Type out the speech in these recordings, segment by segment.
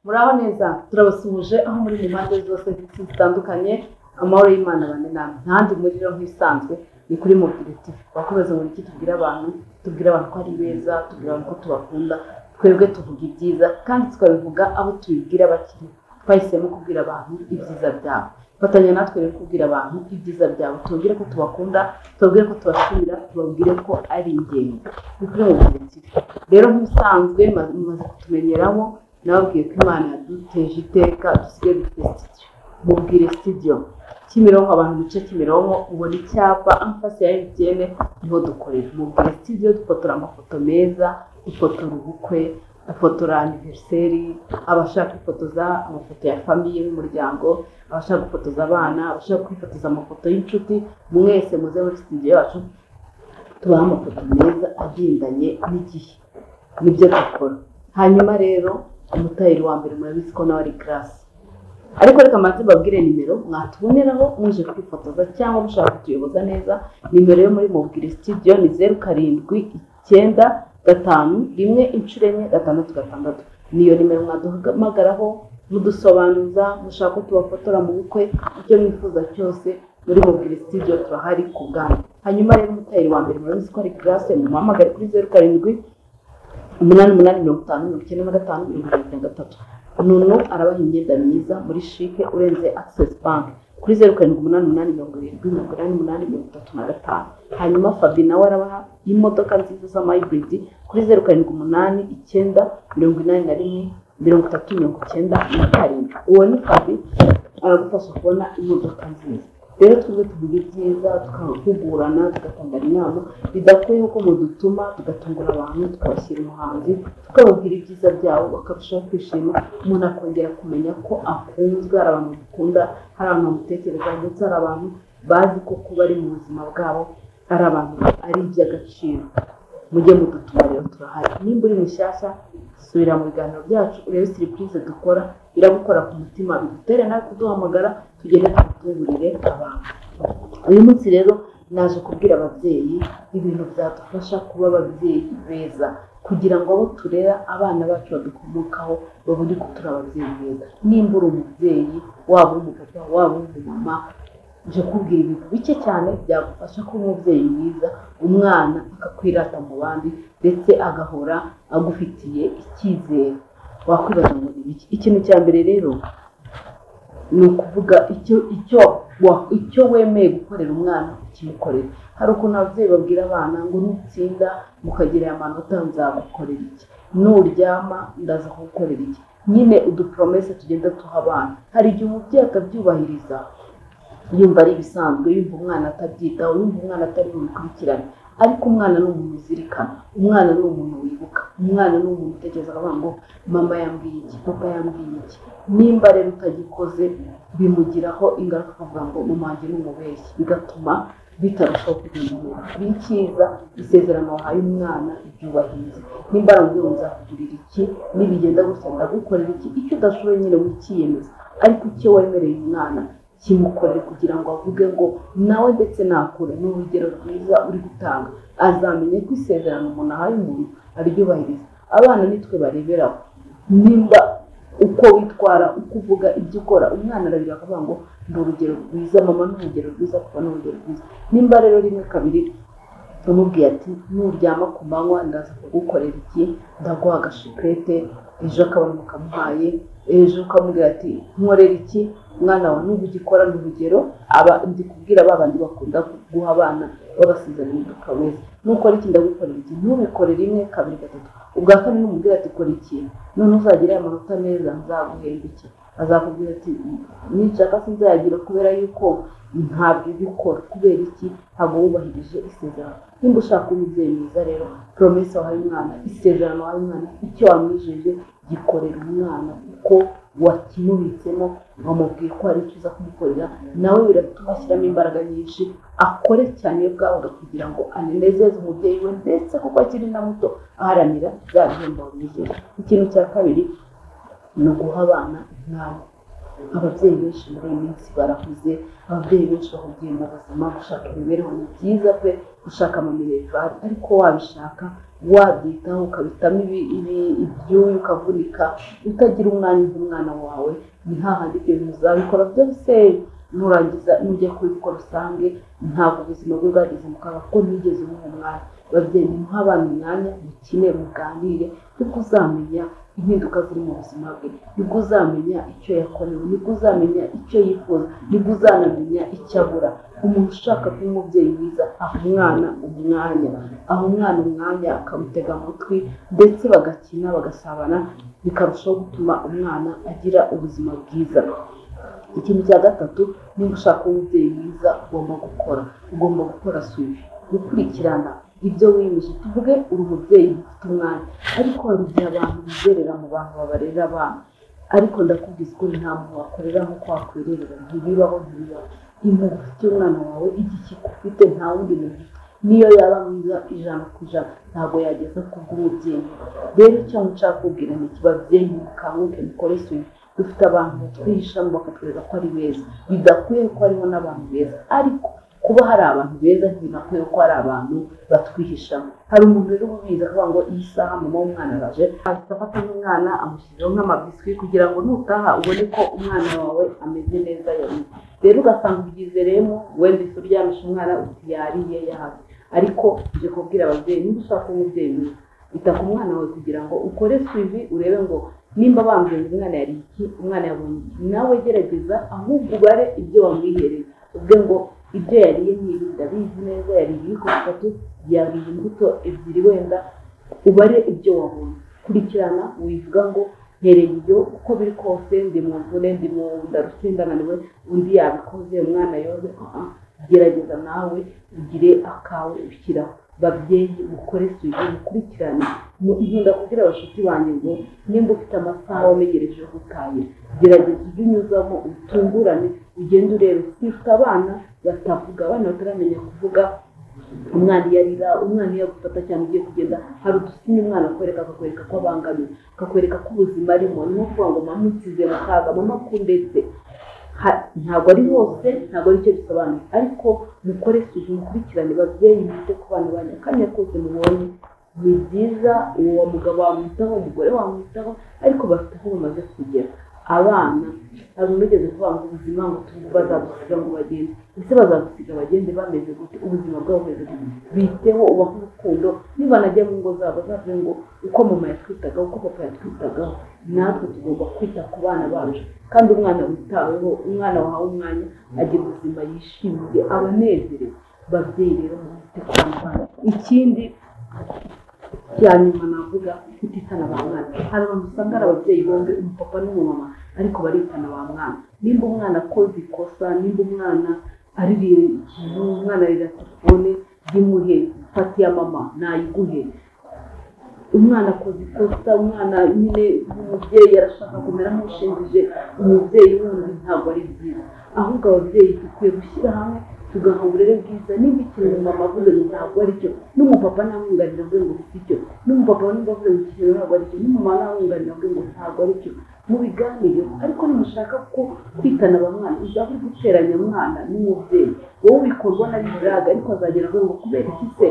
Muraho neza, turabasuhuje aho muri mu mpande zose z'isi zitandukanye. Amahoro y'Imana bane namwe. Ntandi muri rero nk'ibisanzwe ni kuri Mobile TV. Wakomeza ngo iki tubwire abantu? Tubwire abantu ko ari beza, tubwire abantu ko tubakunda. Twebwe tuvuga ibyiza kandi tukabivuga abo tubibwira bakiri. Twahisemo kubwira abantu ibyiza byabo. Fatanya natwe rero kubwira abantu ibyiza byabo, tubabwire ko tubakunda, tubabwire ko tubashimira, tubabwire ko ari ingenzi. Ni kuri Mobile TV rero nk'ibisanzwe, mumaze kutumenyeraho. Nababwiye ko Imana yaduteje iteka, dusigaye dufite studio, Mubwire Studio, Kimironko. Abantu mu gice Kimironko, ubona icyapa en face ya MTN, niho dukorera Mubwire Studio. Dufotora amafoto meza, dufotora ubukwe, dufotora anniversaire, abashaka kwifotoza amafoto ya famille y'umuryango, abashaka gufotoza abana, abashaka kwifotoza amafoto y'inshuti, mwese muze muri studio yacu tubaha amafoto meza agendanye n'igihe. Nibyo dukora. Hanyuma rero umutayeri wa mbere murabizi ko nawe ari Grace, ariko reka mbanze mbabwire nimero mwatuboneraho muje kwifotoza cyangwa mushaka kutuyoboza neza. Nimero yo muri Mubwire Studio ni 0795 111 666. Niyo nimero mwaduhamagaraho mudusobanuza, mushaka ko tubafotora mu bukwe, icyo mwifuza cyose muri Mubwire Studio turahari ku bwanyu. Hanyuma rero umutayeri wa mbere murabizi ko ari Grace, mumuhamagare kuri 0788 50 95 73. Nunu arabaha imyenda myiza muri CHIC, urenze Access Bank, kuri 0788 70 88 35. Hanyuma Fabi nawe arabaha imodoka nziza z'ama hybrid kuri 0789 81 30 97. Uwo ni Fabi, aragufasha kubona imodoka nziza. Rero twebwe tuvuga ibyiza, tukahugurana, tugatanga inama. Bidakwiye ko mudutuma tugatungura abantu, tukabashyira umuhanzi, tukababwira ibyiza byabo, bakarushaho kwishima, umuntu akongera kumenya ko akunzwe. Hari abantu dukunda, hari abantu bamutekereza, ndetse hari abantu bazi ko kuba ari mu buzima bwabo ari abantu ari iby'agaciro. Mujye mudutuma rero, turahari. Nimba uri mushyashya, subira mu biganiro byacu urebe surprise dukora, biragukora ku mutima, bigutere nawe kuduhamagara, tugende tugutuburire abantu. Uyu munsi rero naje kubwira ababyeyi ibintu byadufasha kuba ababyeyi beza, kugira ngo abo turera, abana bacu badukomokaho, babone ko turi ababyeyi beza. Nimba uri umubyeyi, waba uri umupapa, waba uri umumama, nje kubwira ibintu bike cyane byagufasha kuba umubyeyi mwiza, umwana akakwirata mu bandi, ndetse agahora agufitiye icyizere. Wakwibaza ngo ni biki? Ikintu cya mbere rero ni ukuvuga icyo wemeye gukorera umwana, ukimukorera. Hari ukuntu ababyeyi babwira abana ngo nutsinda mukagira aya manota nzagukorera iki, nuryama ndaza kugukorera iki. Nyine udupromesse tugenda tuha abana, hari igihe umubyeyi atabyubahiriza, yumva ari ibisanzwe, yumva umwana atabyitaho, yumva umwana atari bubikurikirane. Ariko umwana ni umuntu uzirikana, umwana ni umuntu wibuka, umwana ni umuntu utekereza akavuga ngo mama yambwiye iki, papa yambwiye iki. Nimba rero utagikoze, bimugiraho ingaruka, akavuga ngo mama wanjye ni umubeshyi, bigatuma bitarushaho kugenda neza. Icyiza, isezerano wahaye umwana ryubahirize. Nimba aramubwiye ngo nzakugurira iki, nibigenda gutya ndagukorera iki, icyo udashoboye nyine wikiyemeza, ariko icyo wemereye umwana kimukorere, kugira ngo avuge ngo nawe ndetse nakure ni urugero rwiza uri gutanga, azamenye ko isezerano umuntu ahaye umuntu aryubahiriza. Abana nitwe bareberaho. Nimba uko witwara, uko uvuga, ibyo ukora, umwana arabireba akavuga ngo ni urugero rwiza, mama ni urugero rwiza, papa ni urugero rwiza. Nimba rero rimwe kabiri umubwiye ati nuryama ku manywa ndaza kugukorera iki, ndaguha agashikarete, ejo akabona ukamuhaye, ejo ukamubwira ati nkorera iki, umwana wawe nuba ugikora, ni urugero aba ndi kubwira ba bandi bakunda guha abana babasezeranya udupromesse, nukora iki ndagukorera iki, ntubikore rimwe, kabiri, gatatu, ubwa kane numubwira ati kora iki, none uzagira aya manota meza nzaguhemba iki, azakubwira ati nishaka sinzayagira, kubera yuko ntabwo ibyo ukora. Kubera iki? Ntabwo wubahirije isezerano. Nimba ushaka kuba umubyeyi mwiza rero, promesse wahaye umwana, isezerano wahaye umwana, icyo wamwijeje, gikorera umwana uko wakimubitsemo. Wamubwiye ko hari icyo uza kumukorera, nawe biratuma ashyiramo imbaraga nyinshi, akore cyane iyo bwabaga kugira ngo anezeze umubyeyi we, ndetse kuko akiri na muto aharanira bya bihembo wamwijeje. Ikintu cya kabiri ni uguha abana umwanya. Ababyeyi benshi muri iyi minsi barahuze, ababyeyi benshi bahugiye mu buzima, gushaka imibereho ni byiza pe, gushaka amaminerivare, ariko wabishaka wabyitaho ukabitamo ibyuya ukavunika, utagira umwanya umwana wawe, ni hahandi ibyo bintu uzabikora byose nurangiza nujya kubikora usange ntabwo ubuzima bwe bwageze mu kaga kuko ntigeze umuha umwanya. Babyeyi nimuhe abana umwanya, mukine, muganire, nibwo uzamenya impinduka ziri mu buzima bwe, nibwo uzamenya icyo yakorewe, nibwo uzamenya icyo yifuza, nibwo uzanamenya icyo abura. Umuntu ushaka kuba umubyeyi mwiza aha umwana umwanya, aha umwana umwanya akamutega amatwi, ndetse bagakina bagasabana, bikarushaho gutuma umwana agira ubuzima bwiza. Ikintu cya gatatu, niba ushaka kuba umubyeyi mwiza ugomba gukora suivi, gukurikirana ibyo wiyemeje. Tuvuge uri umubyeyi ufite umwanya, ariko hari igihe abantu bizerera mu bantu babarera abana, ariko ndakubwiza ukuri nta muntu wakorera nk'uko wakwirerera, ntibibaho, ntibibaho. Impuhwe ufitiye umwana wawe, igikiko ufite nta wundi muntu ufite, niyo yaba mwiza 100% ntabwo yageza ku bw'umubyeyi. Rero icyo nshaka kubwira ni iki, babyeyi mukanguke mukore suivi. Dufite abantu batwihishamo bakatwereka ko ari beza, bidakwiye ko hariho n'abantu beza, ariko kuba hari abantu beza ntibinakwiye ko hari abantu batwihishamo. Hari umuntu rero ubizi akavuga ngo iyi saha mama w'umwana araje, ahita afata n'umwana amushyiriyeho nk'amabiswi kugira ngo nutaha ubone ko umwana wawe ameze neza yariye. Rero ugasanga ubyizereyemo, wenda isi uryamisha umwana uti yariye yahaze. Ariko nje kubwira ababyeyi, niba ushaka kuba umubyeyi mwiza, ita ku mwana wawe kugira ngo ukore suivi, urebe ngo nimba bambwiye ngo umwana yariye iki, umwana yabonye iki, nawe gerageza ahubwo ubare ibyo wamwihereye, uvuge ngo ibyo yariye ni ibi, ndabizi neza, yariye ibiyiko 3, yariye imbuto 2, wenda ubare ibyo wabonye. Kurikirana, wivuga ngo ntereye ibyo uko biri kose, ndi mu mvune, ndi mu ndarushye, ndananiwe, undi yabikoze, umwana yoze. Gerageza nawe ugire akawe ushyiraho. Babyeyi mukore suivi, mukurikirane. Nkunda kubwira abashuti banjye ngo nimba ufite amasaha wamenyereje gutahira, gerageza ujye unyuzamo utungurane, ugende urebe. Ufite abana batavuga, abana bataramenya kuvuga, umwana iyo arira, umwana iyo agufata cyane ugiye kugenda, hari udusinya umwana akwereka, akakwereka ko abangamiwe, akakwereka ko ubuzima arimo. Ni nko kuvuga ngo mama unsize mu kaga, mama kundetse. Ntabwo ari hose, ntabwo ari cyo bisobanuye, ariko mukore suivi, mukurikirane. Babyeyi mwite ku bana banyu akanya kose mubonye, ni byiza. Uwo mugabo wamwitaho, umugore wamwitaho, ariko bafite aho bamaze kugera. Abana hari umuntu ugeze kuvuga ngo ubuzima ngo bazagusiga ngo bagende, ese bazagusiga bagende bameze gute? Ubuzima bwabo bumeze gute? Biteho, ubahe urukundo, niba najya mu ngo zabo bazavuge ngo uko mama yatwitagaho, uko papa yatwitagaho, natwe tugomba kwita ku bana bacu. Kandi umwana witaweho, umwana wahawe umwanya, agira ubuzima yishimiye, aba anezerewe. Babyeyi rero mwite ku bana banyu. Ikindi cya nyuma navuga, kutitana ba mwana. Hari abantu usanga ari ababyeyi bombi, umupapa n'umumama, ariko baritana ba mwana. Nimba umwana akoze ikosa, nimba umwana aririye ikintu, umwana arira telefone, yimuhe, fata iya mama nayiguhe. Umwana akoze ikosa, umwana nyine umubyeyi arashaka kumera nk'ushinjije umubyeyi wundi, ntabwo ari byiza. Ahubwo ababyeyi dukwiye gushyira hamwe tugaha uburere bwiza. Nimba ikintu mama avuze ngo ntabwo ari cyo, n'umupapa ntamwunganira avuge ngo si cyo, n'umupapa nimba avuze ngo ikintu ntabwo ari cyo, n'umumama ntamwunganira avuge ngo ntabwo ari cyo, mubiganireho. Ariko nimushaka ko kwitana ba mwana, uzaba uri guteranya mwana n'umubyeyi. Wowe ubikorwa na biraga, ariko azagera avuga ngo kubera iki se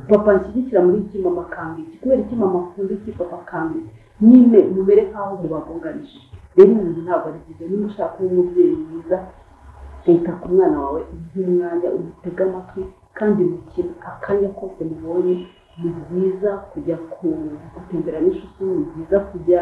papa nshyigikira muri iki, mama akanga iki, kubera iki mama akunda iki, papa akanga iki. Nyine mubere nk'aho mubagonganije. Rero ibintu ntabwo ari byiza. Niba ushaka kuba umubyeyi mwiza, ita ku mwana wawe, umwanya umutega amatwi, kandi mukine akanya kose mubonye. Ni byiza kujya gutembera n'inshuti, ni byiza kujya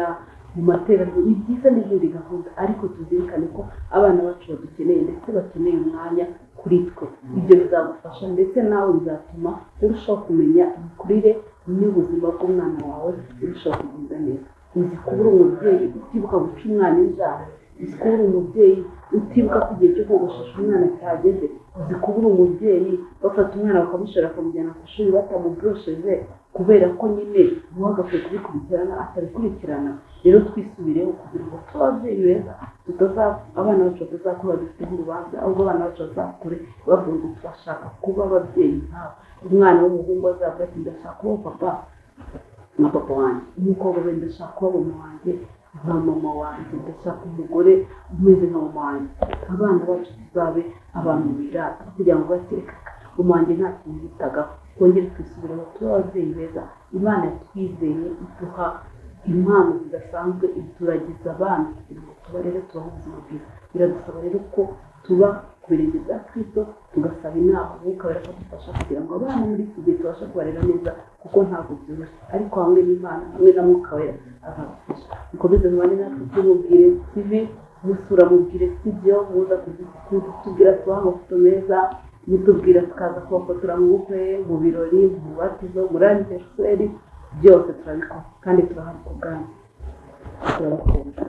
mu materaniro, ni byiza n'izindi gahunda, ariko tuzirikane ko abana bacu badukeneye, ndetse bakeneye umwanya kuri twe. Ibyo bizagufasha, ndetse nawe bizatuma urushaho kumenya imikurire n'ubuzima bw'umwana wawe, urushaho kugenda neza. Uzi kuba uri umubyeyi utibuka guca umwana inzara, uzi kuba uri umubyeyi utibuka ko igihe cyo kogoshesha umwana cyageze, uzi kuba uri umubyeyi bafata umwana bakamushora bakamujyana ku ishuri batamuborosheje, kubera ko nyine uwagakwiye kubikurikirana atabikurikirana. Rero twisubireho kugira ngo tube ababyeyi beza, abana bacu batazakura badufiteho urubanza, ahubwo abana bacu bazakure bavuga ngo turashaka kuba ababyeyi nk'abo. Umwana w'umuhungu azavuga ati ndashaka kuba papa nka papa wanjye, umukobwa we ndashaka kuba mama wanjye. nka mama wanjye, ndashaka umugore umeze nka mama wanjye. Abana bacu tuzabe abantu birata kugira ngo bateka mama wanjye nta kintu yitagaho. Twongere twisubireho, tube ababyeyi beza. Imana yatwizeye iduha impano zidasanzwe, ituragiza abana kugira ngo tubarere, tubahe ubuzima bwiza. Biradusaba rero ko tuba ku birenge bya Kristo, tugasaba inama Umwuka Wera akadufasha kugira ngo abana muri iki gihe tubashe kubarera neza, kuko ntabwo byoroshye, ariko hamwe n'Imana, hamwe na Mwuka Wera azadufasha. Mukomeze mubane natwe kuri Mubwire TV, musura Mubwire Studio, muza kutubwira, tubaha amafoto meza, mutubwira tukaza kubafotora mu bukwe, mu birori, mu mubatizo, muri anniversaire, byose turabikora kandi turahari ku bwanyu. Turabakunda.